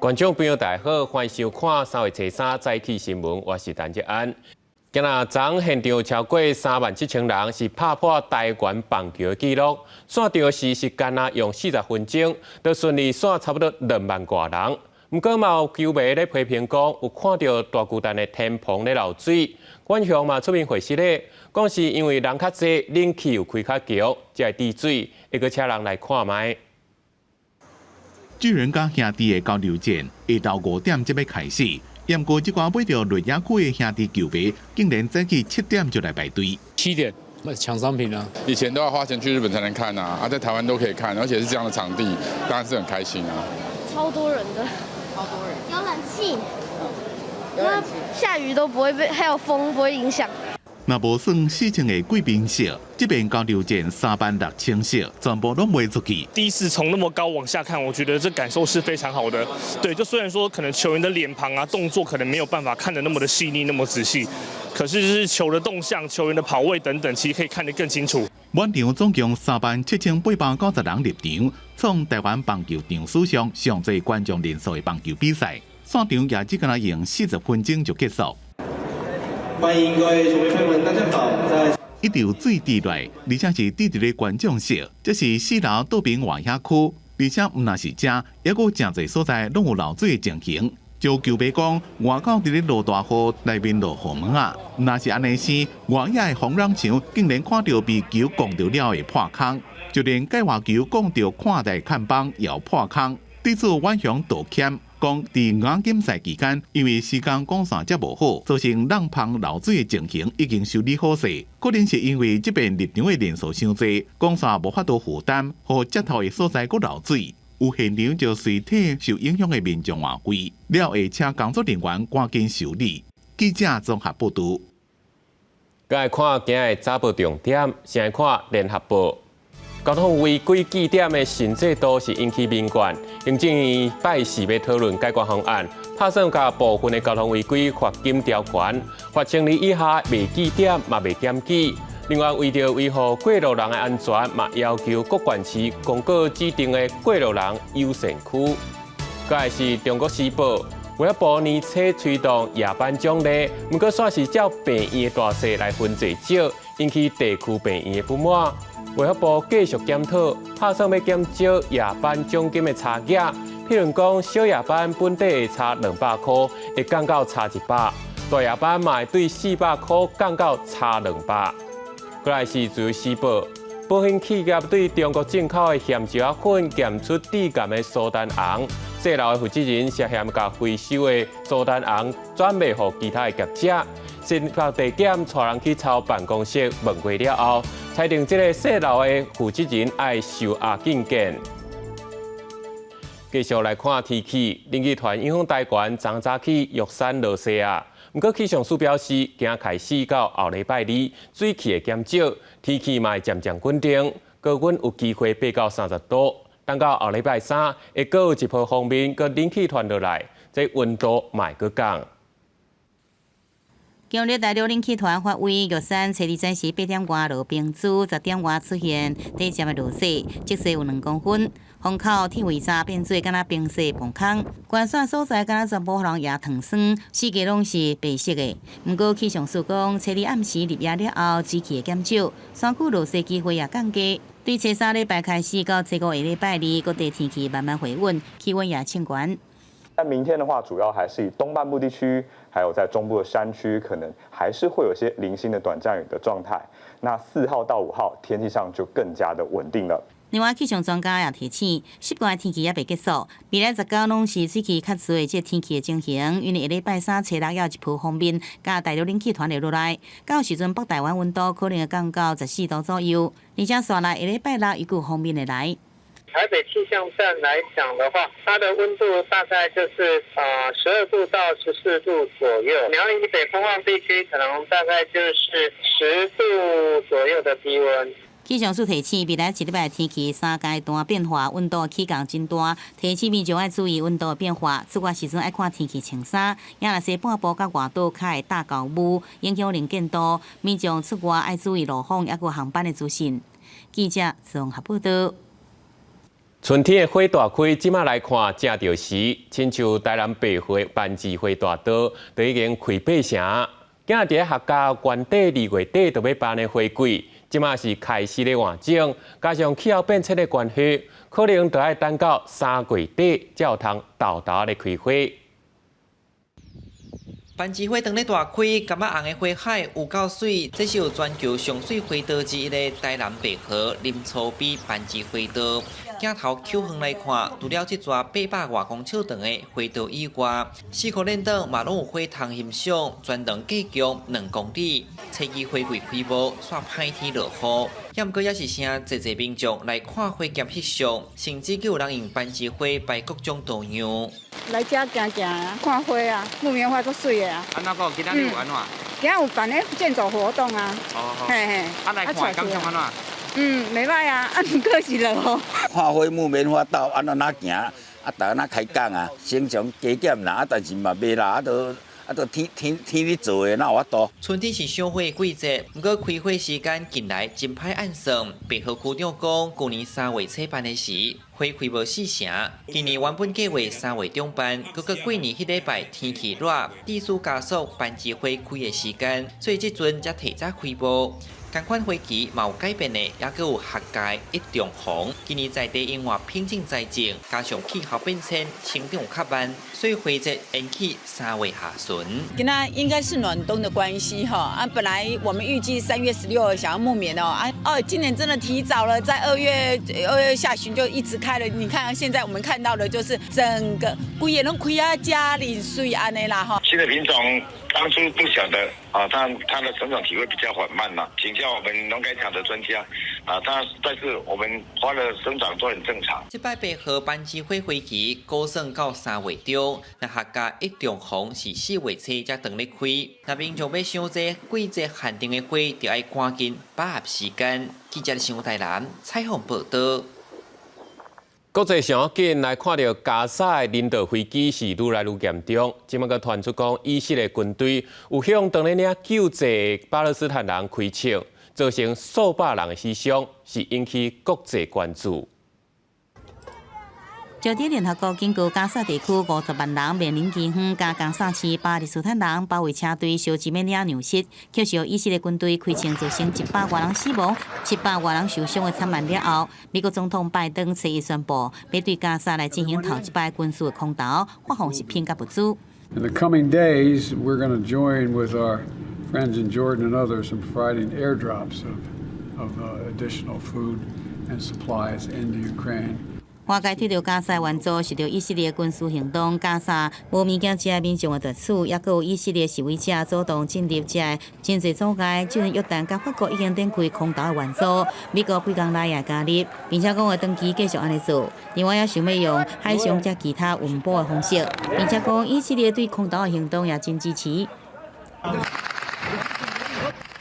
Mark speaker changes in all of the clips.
Speaker 1: 觀眾朋友大家好，歡迎收看三月初三早起新聞，我是陳哲安。今仔昨現場超過37,000人，是拍破台灣棒球的紀錄。散場時是干焦用40分鐘，就順利散差不多2萬外人。毋過嘛有球迷咧批評講，有看著大巨蛋的天棚咧漏水。阮鄉嘛出面回釋咧，講是因為人較濟，冷氣有開較強，才會滴水，會閣請人來看覓。
Speaker 2: 巨人佮兄弟的交流戰，下晝5點才欲開始。毋過這寡買著綠野區的兄弟球迷，竟然早起7點就來排隊。
Speaker 3: 7點搶商品啊！
Speaker 4: 以前都要花錢去日本才能看啊，啊，在台灣都可以看，而且是這樣的場地，當然是很開心啊。
Speaker 5: 超多人的，
Speaker 6: 超多人，
Speaker 5: 有冷氣，那下雨都不會被，還有風不會影響。
Speaker 2: 若無算4000個貴賓席，這邊交流戰36,000席，全部攏賣出去。
Speaker 7: 第一次從那麼高往下看，我覺得這感受是非常好的。對，就雖然說可能球員的臉龐啊、動作可能沒有辦法看得那麼的細膩、那麼仔細，可是就是球的動向、球員的跑位等等，其實可以看得更清楚。
Speaker 2: 滿場總共37,890人入場，創台灣棒球場史上上濟觀眾人數的棒球比賽。散場也只干焦用40分鐘就結束。
Speaker 8: 歡迎各位球迷朋友們，大家好。在
Speaker 2: 一條水滴落來，而且是滴佇咧觀眾席，這是四樓倒邊外遐區，而且毋但是遮，猶閣誠濟所在攏有漏水的情形。就球迷講，外口佇咧落大雨，內面落雨毛仔，若是按呢生，外野的防狼牆竟然看著被球摃著了會破空，就連界外球摃著看台看板也有破空。對此，阮鄉道歉，講佇亞錦賽期間，因為施工管線遮無好，造成廊棚漏水的情形已經修理好勢。可能是因為這遍入場的人數傷濟，管線無法度負擔，予接頭的所在閣漏水。有現場就隨替受影響的民眾換櫃，了後會請工作人員趕緊修理。記者綜合報導。
Speaker 1: 來看今日早報重點，先來看聯合報。交通違規記點的新制度是引起民怨，行政院拜四欲討論解決方案，拍算共部分的交通違規罰金調懸，罰1000以下袂記點嘛袂檢舉。另外，為著維護過路人的安全，嘛要求各縣市公告指定的過路人優先區。閣來是中國時報，衛福部年初推動夜班獎勵，毋過煞是照病院的大細來分濟少，引起地區病院的不滿。衛福部繼續檢討，拍算欲減少夜班獎金的差額。譬如講，小夜班本底會差200箍，會降到差100；大夜班嘛會對400箍降到差200。閣來是自由時報，保險企業對中國進口的鹹椒仔粉檢出致癌的蘇丹紅，洩漏的負責人涉嫌共回收的蘇丹紅轉賣予其他的業者。新北地檢帶人去抄辦公室問過了後，裁定這個洩漏的負責人愛受押禁見。繼續來看天氣，冷氣團影響台灣，昨早起玉山落雪啊。毋過氣象署表示，今仔開始到後禮拜二，水汽會減少，天氣嘛會漸漸穩定，高溫有機會爬到30度。等到後禮拜三，會閣有一波鋒面佮冷氣團落來，這溫度嘛會閣降。
Speaker 6: 強烈大陸冷氣團發威，玉山初二早時8點外落冰珠，10點外出現短暫的落雪，積雪有2公分。風口鐵圍閘變做敢若冰雪崩空，關山所在敢若全部予人壓糖霜，四界攏是白色的。毋過氣象署講，初二暗時入夜了後，水汽會減少，山區落雪機會也降低。對初三禮拜開始到初五下禮拜二，各地天氣慢慢回穩，氣溫也升懸。
Speaker 9: 但明天的話，主要還是以東半部地區，還有在中部的山區，可能還是會有些零星的短暫雨的狀態。那4號到5號，天氣上就更加的穩定了。
Speaker 6: 另外，氣象專家也提醒，10月天氣猶未結束，未來10工攏是水汽較濟這天氣的情形。因為下禮拜三初六猶有一波鋒面，佮大陸冷氣團會落來，到時陣北台灣溫度可能會降到14度左右。而且紲來下禮拜六又有鋒面會來。
Speaker 10: 台北氣象站來講的話，它的溫度大概就是12度到14度左右。苗栗以北空曠地區可能大概就是10度左右的低溫。
Speaker 6: 氣象署提醒，未來一禮拜天氣三階段變化，溫度起降真大，提醒民眾愛注意溫度變化。出外時陣愛看天氣穿衫，也若西半部佮外島較會打厚霧，影響能見度。民眾出外愛注意路況，抑閣航班的資訊。記者綜合報道。
Speaker 1: 春天的花大開，這馬來看正著時，親像台南白河攀枝花大道，都已經開八成。今仔佇客家原底二月底就欲辦的花季，這馬是開始咧換種，加上氣候變遷的關係，可能就愛等到三月底才有通沓沓咧開花。
Speaker 11: 攀枝花當咧大開，柑仔紅的花海有夠媠，這是有全球上媠花道之一的台南白河林厝邊攀枝花道。鏡頭抾遠來看，除了這逝八百外公尺長的花道以外，四箍連檔嘛攏有花通欣賞，全長計共2公里。初二花季開幕，煞歹天落雨，猶毋過也是誠濟濟民眾來看花兼翕相，甚至閣有人用攀枝花擺各種圖樣。
Speaker 12: 來遮行行看花啊，木棉花足媠的啊。
Speaker 13: 啊，那個今仔日有按怎？
Speaker 12: 今仔有辦咧健走活動啊。
Speaker 13: 哦。
Speaker 12: 嘿嘿。
Speaker 13: 啊，來看感想按怎？
Speaker 12: 嗯，袂䆀啊，啊，毋過是落雨。
Speaker 14: 看花木棉花道按怎哪行，啊，逐按怎開講啊，成常加減啦，啊，但是嘛袂啦，啊，都啊，都天天天咧做的，哪有法度？
Speaker 11: 春天是賞花的季節，毋過開花時間近來真歹按算。白河區長講，舊年三月初辦的時，花開無四成。今年原本計劃三月中辦，閣過過年彼禮拜天氣熱，致使加速攀枝花開的時間，所以這陣才提早開幕。仝款花期嘛有改變的，猶閣有客家一重紅。今年在地因為品種栽種，加上氣候變遷，成長有較慢，所以花節延去三月下旬。
Speaker 15: 今仔應該是暖冬的關係哈啊！本來我們預計3月16想要木棉哦啊哦，今年真的提早了，在二月下旬就一直開了。你看現在我們看到的就是整個規个攏開啊，遮爾媠按呢啦哈。
Speaker 16: 新的品種當初不曉得啊，它的成長體會比較緩慢嘛，請教我們農改場的專家啊，它但是我們花的生長都很正常。
Speaker 11: 這擺白河攀枝花花期估算到三月中，若客家一重紅是四月初才當咧開。若民眾欲賞這季節限定的花，就愛趕緊把握時間。記者新聞台南採訪報道。
Speaker 1: 國際上緊來看著加沙的人道危機是愈來愈嚴重。這馬閣傳出講，以色列軍隊有向當咧領救濟巴勒斯坦人開槍，造成數百人的死傷，是引起國際關注。
Speaker 6: 焦點聯合國警告加沙地區50萬人面臨饑荒，佮加沙市巴勒斯坦人包圍車隊燒錢欲領糧食，卻是予以色列軍隊開槍造成一百外人死亡、七百外人受傷的慘案了後，美國總統拜登隨意宣布，欲對加沙來進行頭一擺軍事的空投，發放食品佮物資。
Speaker 17: In the coming days, we're going to join with our friends in Jordan and others in providing airdrops of additional food and supplies into Ukraine.
Speaker 6: 外界對著加沙援助受著以色列軍事行動，加沙無物件食的民眾的奪取，抑閣有以色列示威者阻擋進入遮的真濟阻礙。這陣約旦佮法國已經展開空投的援助，美國幾工來也加入，並且講會長期繼續按呢做。另外也想欲用海上佮其他運補的方式，並且講以色列對空投的行動也真支持。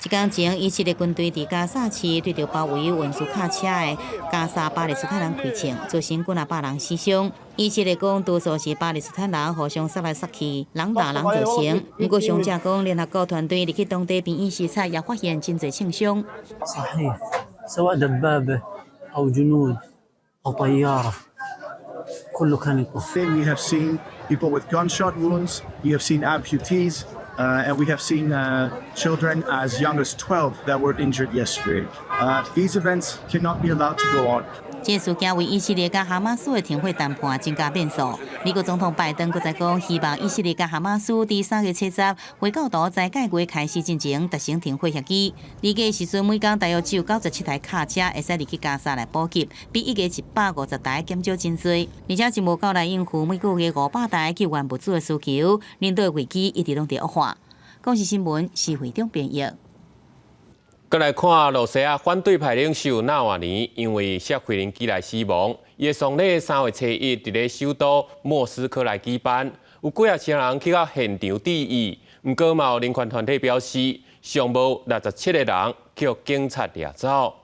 Speaker 6: 一工前，以色列軍隊佇加沙市對著包圍運輸卡車的加沙巴勒斯坦人開槍，造成幾若百人死傷。以色列講，多數是巴勒斯坦人互相殺來殺去，人打人造成。毋過傷者講，聯合國團隊入去當地病院視察，也發現真濟槍傷。
Speaker 18: صحيح سواء دبابة أو جنود أو طيارة كله كان يطخ.
Speaker 19: We have seen people with gunshot wounds, we have seen amputees, and we have seen children as young as 12 that were injured yesterday. These events cannot be allowed to go on.
Speaker 6: 這事件為以色列佮哈馬斯的停火談判增加變數。美國總統拜登閣再講，希望以色列佮哈馬斯佇3月70回教徒齋戒月開始進前達成停火協議。預計時陣每工大約只有97台卡車會使入去加沙來補給，比1月150台減少真濟。而且真無夠來應付每個月500台救援物資的需求，人道危機一直攏佇惡化。公視新聞施惠中編譯。
Speaker 1: 閣來看羅西亞反對派領袖納瓦尼，因為吸飛輪機來死亡。伊的喪禮3月初一佇咧首都莫斯科來舉辦，有幾仔千人去到現場致意。毋過嘛有人權團體表示，上無67個人予警察掠走。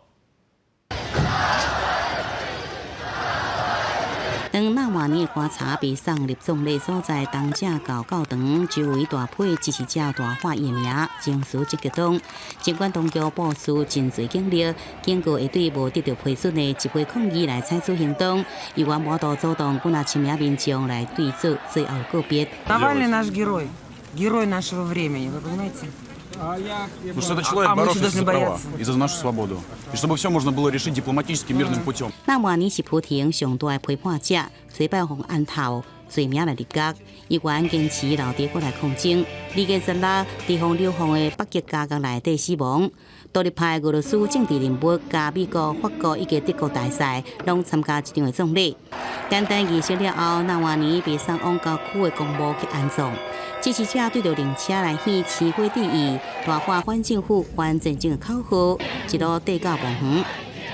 Speaker 6: 兩當納瓦尼的棺柴被送入葬禮所在東正教教堂，周圍大批支持者大喊伊的名，情緒極激動。儘管當局部署真濟警力，警告會對無得到批准的集會抗議來採取行動，猶原無度阻擋幾若千名民眾來對做最後告別。
Speaker 13: Навальный наш герой, герой нашего времени, вы понимаете?
Speaker 20: Потому что это человек,
Speaker 13: А мы еще
Speaker 20: боровшийся
Speaker 13: должны
Speaker 20: за права
Speaker 13: бояться.
Speaker 20: И за нашу свободу. И чтобы все можно было решить дипломатическим мирным путем.
Speaker 6: 納瓦尼是普廷上大的批判者，揣擺予按頭罪名來入獄，猶原堅持留佇國內抗爭。2月16，佇予流放的北極監獄內底死亡。獨立派俄羅斯政治人物佮美國、法國以及德國大使攏參加這場的葬禮。簡單儀式了後，納瓦尼被送往郊區的公墓去安葬。支持者對著靈車來獻鮮花致意，大喊反政府、反戰爭的口號，一路綴到墓園。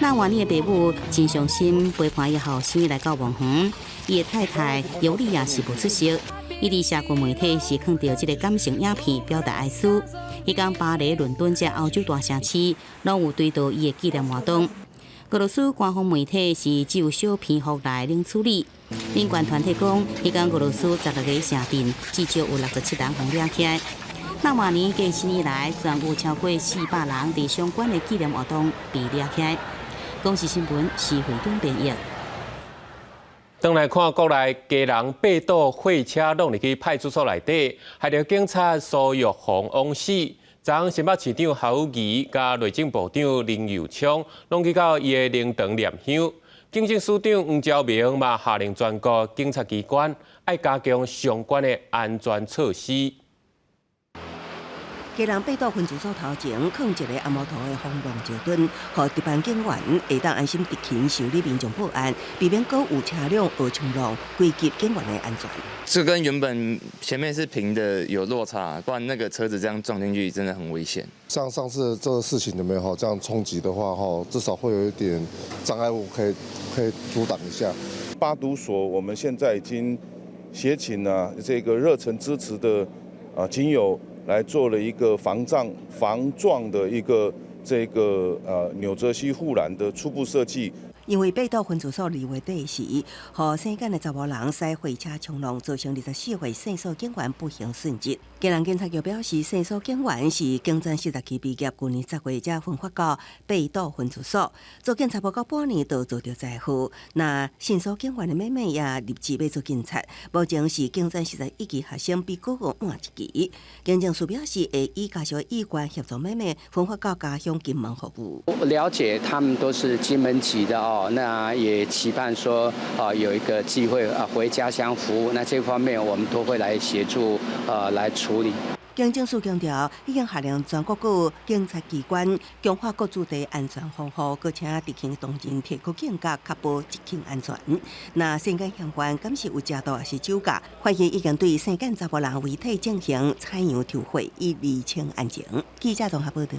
Speaker 6: 納瓦尼的爸母真傷心，陪伴伊後生來到墓園。伊的太太尤利亞是無出席。伊佇社群媒體是放著這个感性影片，表達哀思。彼工巴黎、倫敦這歐洲大城市，攏有追悼伊的紀念活動。俄羅斯官方媒體是只有小篇幅來冷處理。民權團體講，彼工俄羅斯16个城鎮至少有67人予掠起來。納瓦尼過身以來，全有超過400人佇相關的紀念活動被掠起來。公視新聞施惠中編譯。
Speaker 1: 轉來看國內家人爬倒貨車挵入去派出所內底，害著警察蘇玉紅枉死。昨昏新北市長侯友宜佮內政部長林右昌，攏去到伊的靈堂念香。警政署長黃昭明嘛下令全國警察機關愛加強相關的安全措施。
Speaker 21: 家人爬倒分駐所頭前，囥一个阿摩托的防撞石墩，予值班警員會當安心執勤受理民眾報案，避免閣有車輛烏衝撞，危及警員的安全。
Speaker 22: 這跟原本前面是平的有落差，不然那個車子這樣撞進去真的很危險。
Speaker 23: 像上次這個事情有沒有哈？這樣衝擊的話哈，至少會有一點障礙物可以阻擋一下。
Speaker 24: 八堵所我們現在已經協請了這個熱忱支持的啊警友，來做了一個防撞防撞的一個這個紐澤西護欄的初步設計。
Speaker 21: 因為爬倒分駐所二月底時，予姓簡的查某人駛貨車衝撞，造成24歲線索警員不幸殉職。基隆警察局表示，線索警員是警專40期畢業，舊年10月才分發到爬倒分駐所，做警察無夠半年就遭著災禍。那線索警員的妹妹也立志欲做警察，目前是警專41期學生，比哥哥晚一期。警政署表示，會以家屬意願協助妹妹分發到家鄉金門服務。
Speaker 25: 我了解他們都是金門籍的哦。那也期盼說啊有一個機會啊回家鄉服務，那這方面我們都會來協助來處理。
Speaker 21: 警政署強調，已經下令全國各警察機關強化各駐地安全防護，閣請執勤同仁提高警覺，確保執勤安全。若姓簡嫌犯敢是有食毒抑是酒駕，法醫已經對姓簡查埔人遺體進行採樣抽血，以釐清案情。記者綜合報導。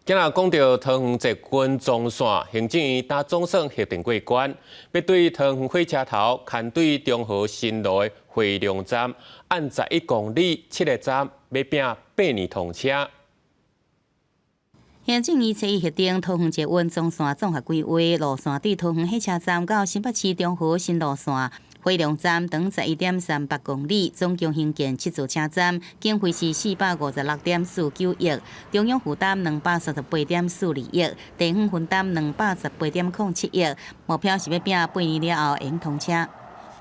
Speaker 1: 今仔講著桃園捷運棕線，行政院今總算核定過關，欲對桃園火車頭牽對中和新路的回龍站，按11公里七个站，欲拚8年通車。
Speaker 6: 行政院初一核定桃園捷運棕線綜合規劃路線，對桃園火車站到新北市中和新路線回龍站長11.38公里，總共興建七座車站，經費是456.49億，中央負擔238.42億，地方分擔218.07億，目標是欲拚8年了後會通車。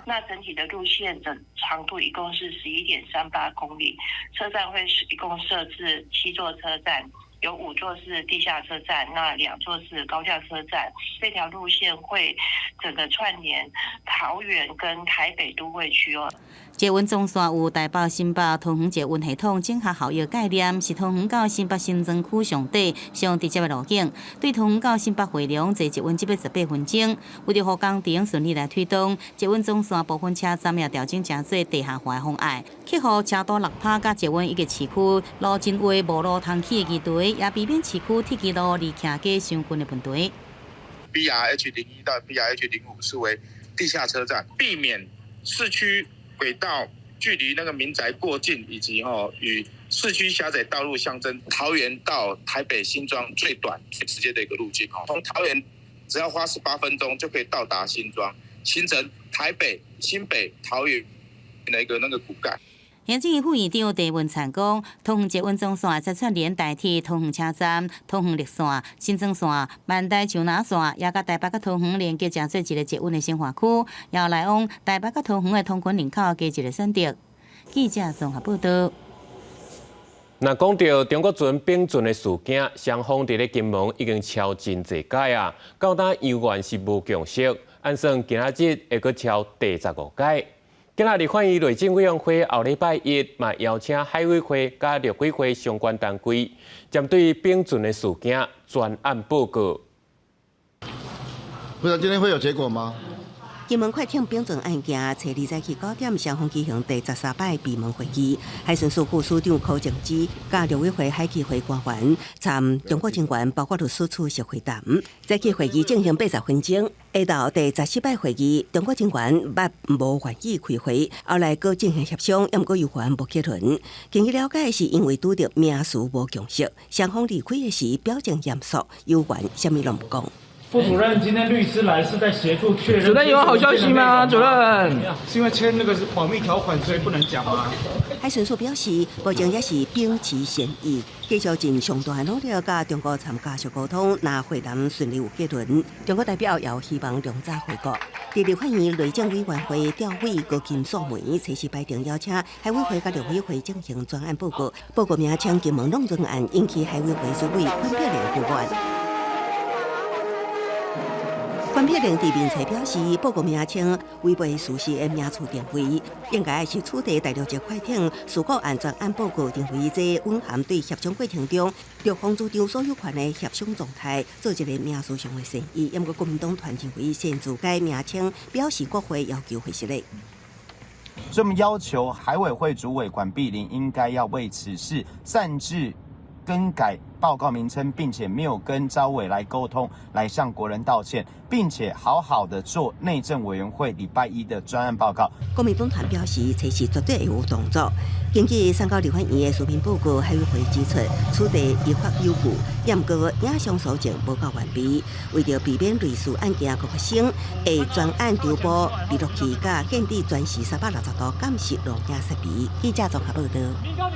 Speaker 26: 那整體的路線的長度一共是11.38公里，車站會是一共設置七座車站，有五座是地下車站，那兩座是高架車站。這條路線會整個串聯桃園跟台北都會區哦。
Speaker 6: 捷運棕線有台北、新北、桃園捷運系統整合效益概念，是桃園到新北新莊區上短、上直接的路徑。對桃園到新北回龍坐捷運只欲18分鐘。為著予工程順利來推動，捷運棕線部分車站也調整成做地下化的方案，克服車多落拍佮捷運以及市區路真話無路通去的疑題，也避免市區鐵支路離徛街傷近的問題。
Speaker 27: BRH 01到 BRH 05是為地下車站，避免市區軌道距離那個民宅過近，以及吼與市區狹窄道路相爭。桃園到台北新莊最短最直接的一個路徑，從桃園只要花18分鐘就可以到達新莊。形成台北、新北、桃園的一個那個骨幹。
Speaker 6: 行政院副院長鄭文燦講，桃園捷運總線將串聯台鐵桃園車站、桃園綠線、新莊線、萬大樹林線，也佮台北佮桃園連結成做一个捷運的新化區，也來往台北佮桃園的通勤人口加一个選擇。記者綜合報道。
Speaker 1: 若講著中國船丙船的事件，雙方佇咧金門已經敲真濟擺啊，到今猶原是無共識，按算今仔日會閣敲第15擺。今仔立法院內政委員會後禮拜一嘛邀請海委會佮陸委會相關單位，針對丙船的事件專案報告。
Speaker 2: 部長，今天會有結果嗎？
Speaker 21: 金門快艇丙船案件，初二早起9點，雙方舉行第13擺閉門會議。海巡署副署長柯正之、佮陸委會海基會官員參中國人員，包括律師出席會談。早起會議進行80分鐘，下晝第14擺會議，中國人員捌無願意開會，後來閣進行協商，猶毋過猶原無結論。根據了解，是因為拄著名詞無共識，雙方離開的時表情嚴肅，猶原啥物攏毋講。
Speaker 3: 副主任，今天律師來是在協助確認。
Speaker 4: 主任有好消息嗎？主任，
Speaker 3: 是因為簽那個是保密條款，所以不能講嗎？
Speaker 21: 海巡署表示，目前也是秉持善意，繼續盡上大努力，佮中國參加續溝通，若會談順利有結論，中國代表也有希望量早回國。佇立法院內政委員會調委高金素梅，隨時排定邀請海委會佮陸委會進行專案報告，報告名稱金門弄船案引起海委會主委管碧玲不滿。管碧玲佇面冊表示，報告名稱違背事實的名詞定位，應該是取締大陸籍快艇事故案專案報告，認為這蘊含對協商過程中，陸方主張所有權的協商狀態，做一个名詞上的善意。毋過國民黨團認為擅自改名稱，表示國會要求會失禮。
Speaker 5: 所以，我們要求海委會主委管碧玲應該要為此事擅自更改報告名稱，並且沒有跟召委來溝通，來向國人道歉，並且好好的做內政委員會禮拜一的專案報告。
Speaker 21: 國民黨團表示，這是絕對會有動作。根據送交立法院的書面報告，海委會指出，此地於法有據，毋過影像搜證無夠完備，為著避免類似案件閣發生，會專案調撥記錄器佮建置全市360度監視錄影設備。記者綜合報道。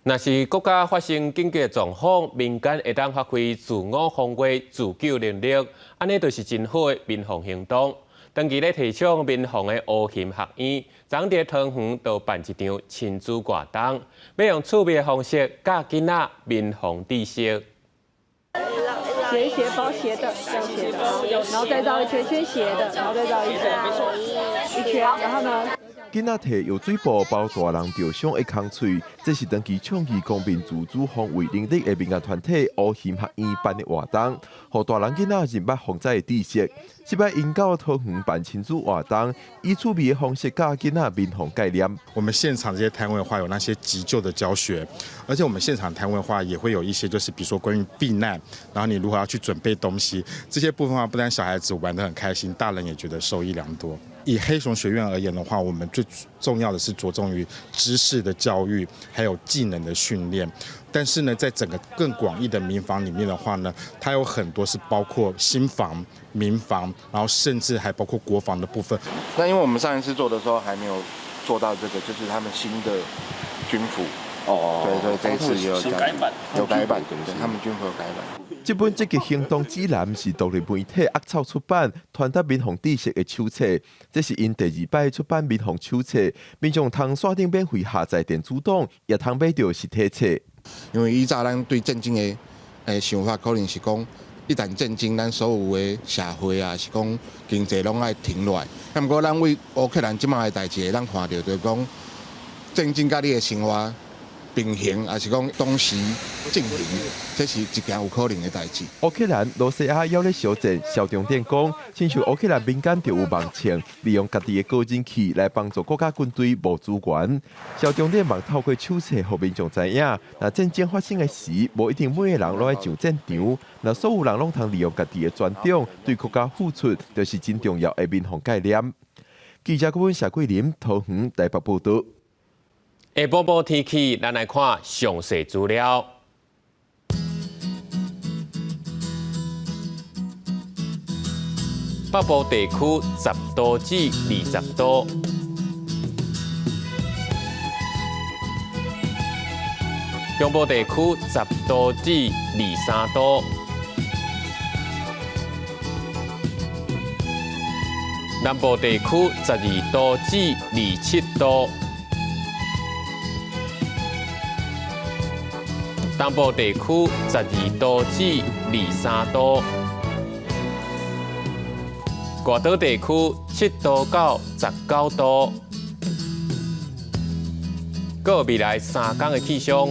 Speaker 1: 若是國家發生緊急狀況，民間會當發揮自我防衛、自救能力，按呢就是真好的民防行動。長期咧提倡民防的烏熊學院，昨昏佇桃園就辦一場親子活動，欲用趣味的方式教囡仔民防知識。
Speaker 12: 斜斜包斜的，這樣斜的，然後再繞一圈，先斜的，然後再繞一圈，一圈，然後呢？
Speaker 7: 囡仔提藥水布包大人著傷的空喙，這是長期倡議公民自主防衛能力的民間團體烏熊學院辦的活動，予大人囡仔認捌防災的知識。這擺𪜶到桃園辦親子活動，以趣味的方式教囡仔民防概念。
Speaker 8: 我們現場這些攤位的話，有那些急救的教學，而且我們現場攤位的話，也會有一些，就是比如說關於避難，然後你如何要去準備東西，這些部分的話，不但小孩子玩得很開心，大人也覺得受益良多。以黑熊學院而言的話，我們最重要的是着重於知識的教育，還有技能的訓練。但是呢，在整個更廣義的民防裡面的話呢，它有很多是包括心防、民防，然後甚至還包括國防的部分。
Speaker 9: 那因為我們上一次做的時候還沒有做到這個，就是他們新的軍服。哦，對對，這一次有改版，有改版，對，他們軍服有改版。
Speaker 7: 這本積極行動指南是獨立媒體鴨草出版，傳達民防知識的手冊。這是𪜶第二擺出版民防手冊，民眾通線頂免費下載電子檔，也通買著實體冊。
Speaker 28: 因為以早咱對戰爭的想法，可能是講一旦戰爭，咱所有的社會啊，是講經濟攏愛停落來。啊，毋過咱為烏克蘭這擺的代誌，咱看著就是講戰爭佮你的生活平衡，抑是講同時進行，這是一件有可能的代誌。
Speaker 7: 烏克蘭、羅西亞猶咧相戰，蕭重點講，親像烏克蘭民間就有網站，利用家己的個人器來幫助國家軍隊募資源。蕭重點望透過手冊，予民眾知影，若戰爭發生的時，無一定每个人攏愛上戰場，若所有人攏通利用家己的專長，對國家付出，就是真重要的民防概念。記者顧問謝桂林桃園台北報道。
Speaker 1: 下晡晡天氣，咱來看詳細資料。北部地區10度至20度。中部地區10度至23度，南部地區12度至27度，東部地區12度至23度，外島地區7度到19度。閣有未來3天的氣象。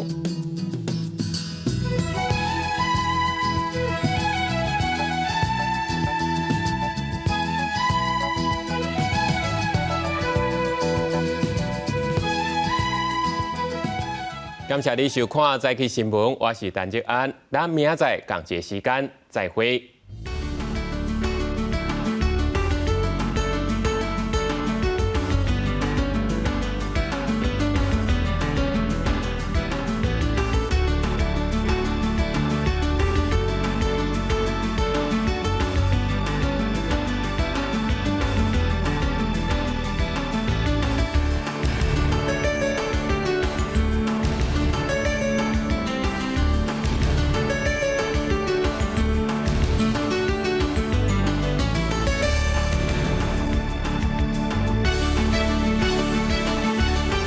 Speaker 1: 感謝你收看《早起新聞》，我是陳志安，咱明仔載仝一个時間再會。